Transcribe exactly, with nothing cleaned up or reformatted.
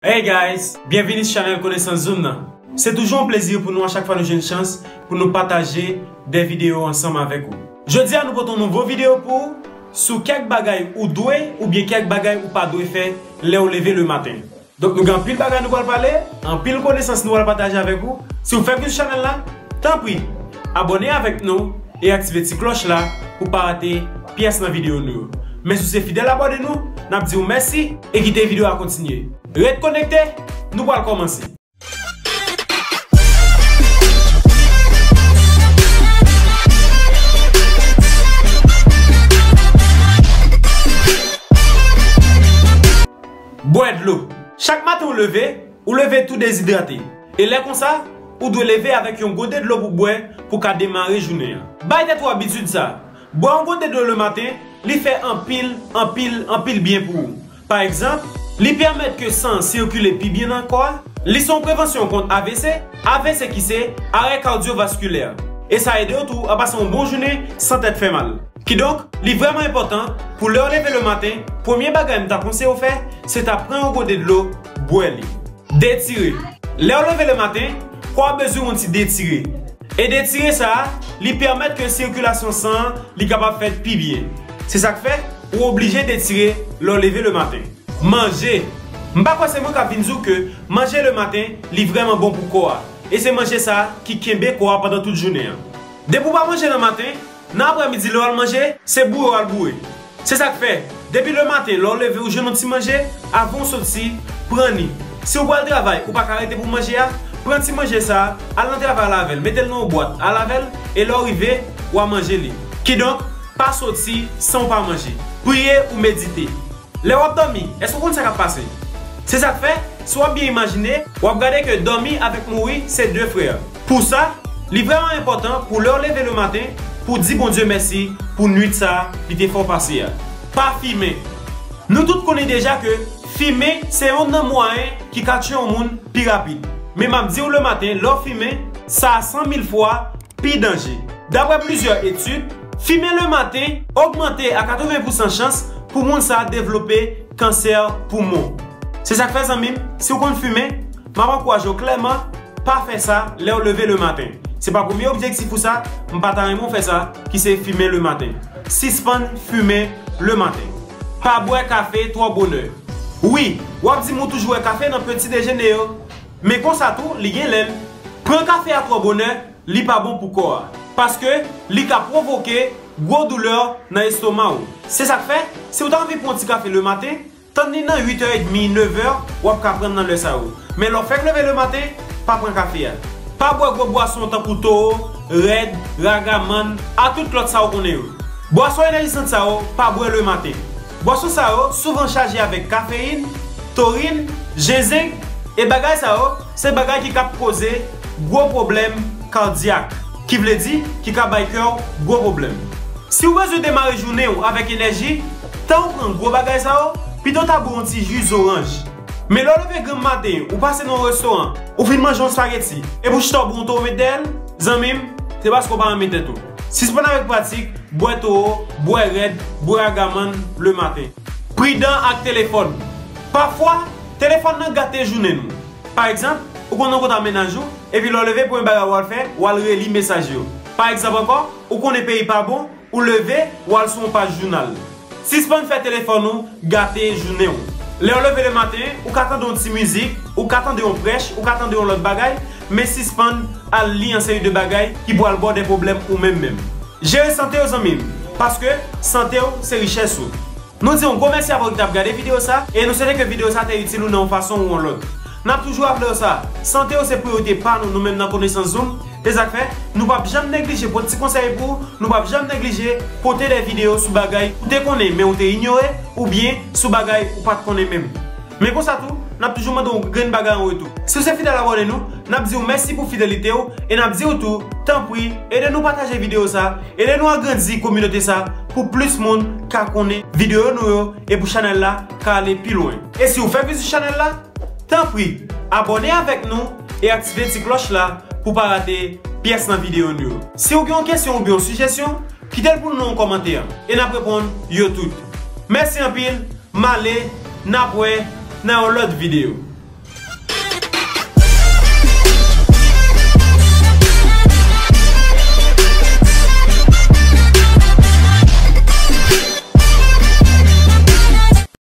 Hey guys, byenvini sou chanèl Konesans Zoom nan. Se toujou yon plezi pou nou a chak fwa nou jwenn chans pou nou pataje de videyo ansanm avèk ou. Jodi a nou pote yon nouvo videyo pou ou sou kèk bagay ou dwe oubyen kèk bagay ou pa dwe fè lè w leve le maten. Donk nou gen anpil bagay nou pral pale, anpil konesans nou pral pataje avèk ou. Si w fèk vin sou chanèl la, tanpri, abòne avèk nou e aktive ti klòch la pou pa rate pyès nan videyo nou yo. Men si w se fidèl abòne nou, n ap di w mèsi e kite videyo a kontinye. Ret konekte, nou pral kòmanse. Bwè dlo. Chak maten w leve, ou leve tou dezidrate. E lè konsa, ou dwe leve avèk yon gode dlo pou bwè pou ka demare jounen an. Bay tèt ou abitid sa. Bwè yon gode dlo le maten, li fè anpil, anpil, anpil byen pou ou. Pa egzanp, li pèmèt ke san an sikile pi byen nan kò a. Li se yon prevansyon kont A V C, A V C ki se arè kadyovaskilè. E sa ede w tou a pase yon bon jounen san tèt fè mal. Kidonk, li vrèman enpòtan pou lè w leve le maten, premye bagay m ta konseye w fè, se ta pran yon gode dlo, bwè li. Detire. Lè w leve le maten, kò a bezwen yon ti detire. E detire sa a, li pèmèt ke sikilasyon san an, li kapab fèt pi byen. Se sa k fè, ou oblije detire lè w leve le maten. Manje. M pa kwè se mwen k ap vin di w ke manje le maten, li vrèman bon pou kò a. E se manje sa a ki kenbe kò a pandan tout jounen an. Depi w pa manje nan maten, nan aprèmidi lè w al manje, se boure w al boure. Se sa k fè, depi le maten, lè w leve, ou jwenn yon ti manje, avan w soti, pran li. Si w pral travay, ou pa ka rete pou manje a, pran ti manje sa a, al nan travay la avè l, mete l nan yon bwat, al avè l, e lè w rive, w a manje li. Kidonk, pa soti san w pa manje. Priye ou medite. Lè w ap dòmi, èske w konn sa k ap pase? Se sa k fè, si w ap byen imajine, w ap gade ke dòmi avèk mouri se de frè. Pou sa, li vrèman enpòtan pou lè w leve le maten, pou w di Bondye mèsi pou nwit sa a li te fè w pase a. Pa fimen. Nou tout konnen deja ke fimen se yonn nan mwayen ki ka tiye yon moun pi rapid. Men m ap di w le maten, lè w fimen, sa a san mil fwa pi danje. Daprè plizyè etid, fimen le maten ogmante a katreven pousan chans pou moun sa a devlope kansè poumon. Se sa k fè, zanmi m, si w konn fimen, m ap ankouraje w klèman, pa fè sa lè w leve le maten. Se pa premye objektif ou sa, m pa ta renmen w fè sa, ki se fimen le maten. Sispann fimen le maten. Pa bwè kafe twò bonè. Wi, w ap di m ou toujou wè kafe nan peti dejene yo. Men konsa tou, li gen lè l. Pran kafe a twò bonè, li pa bon pou kò a. Paske li ka pwovoke gwo doulè nan estoma w. Se sa k fè, si w ta anvi pran yon ti kafe le maten, tann li nan uit è edmi, nèf è, w ap ka pran nan lè sa yo. Men lè w fèk leve le maten, pa pran kafe a. Pa bwè gwo bwason tankou Toro, Red, Ragaman, a tout lòt sa w konnen yo. Bwason enèjisant sa yo, pa bwè le maten. Bwason sa yo souvan chaje avèk kafeyin, torin, jenzeng, e bagay sa yo, se bagay ki kab koze gwo pwoblèm kadyak, ki vle di ki ka bay kè w gwo pwoblèm. Si w bezwen demare jounen w avèk enèji, tan w pran gwo bagay sa yo, pito w ta bwè yon ti ji zoranj. Men lè w leve granm maten, ou pase nan yon restoran, ou fin manje yon spageti, epi w chita w bwè yon Toro met dèyè l, zanmi m, se paske w pa renmen tèt ou. Sispann avèk pratik bwè Toro, bwè Red, bwè Ragaman le maten. Pridan ak telefòn. Pafwa, telefòn nan gate jounen nou. Pa egzanp, ou konn nan kontak mennaj ou, epi lè w leve, premye bagay w al fè, w al reli mesaj yo. Pa egzanp ankò, ou konnen peyi pa bon, ou leve, w al sou yon paj jounal. Sispann fè telefòn ou gate jounen w. Lè w leve le maten, ou ka tande yon ti mizik, ou ka tande yon prèch, ou ka tande yon lòt bagay, men sispann al li yon seri de bagay ki pral ba w de pwoblèm ou menm menm. Jere sante w, zanmi m, paske sante w se richès ou. Nou di yon gwo mèsi avè w ki t ap gade videyo sa, e nou swete ke videyo sa te itil ou nan yon fason ou yon lòt. N ap toujou raple w sa, sante w se priyorite pa nou, nou menm nan Konesans Zoom. Se sa k fè, nou p ap janm neglije pote ti konsèy pou ou, nou p ap janm neglije pote de videyo sou bagay ou te konnen men ou te inyore, oubyen sou bagay ou pa t konnen menm. Men konsa tou, n ap toujou mande w yon grenn bagay an retou. Si w se fidèl abòne nou, n ap di w mèsi pou fidelite w, e n ap di w tou, tanpri, ede nou pataje videyo sa, ede nou agrandi kominote sa, pou plis moun ka konnen videyo nou yo, e pou chanèl la ka ale pi lwen. E si w fèk vizit chanèl la, tanpri, abòne avèk nou e aktive ti klòch la pou pa rate pyès nan videyo nou yo. Si w gen yon kesyon oubyen yon sijesyon, kite l pou nou nan yon kòmantè, e n ap reponn yo tout. Mèsi anpil, m ale, n ap wè nan yon lòt videyo.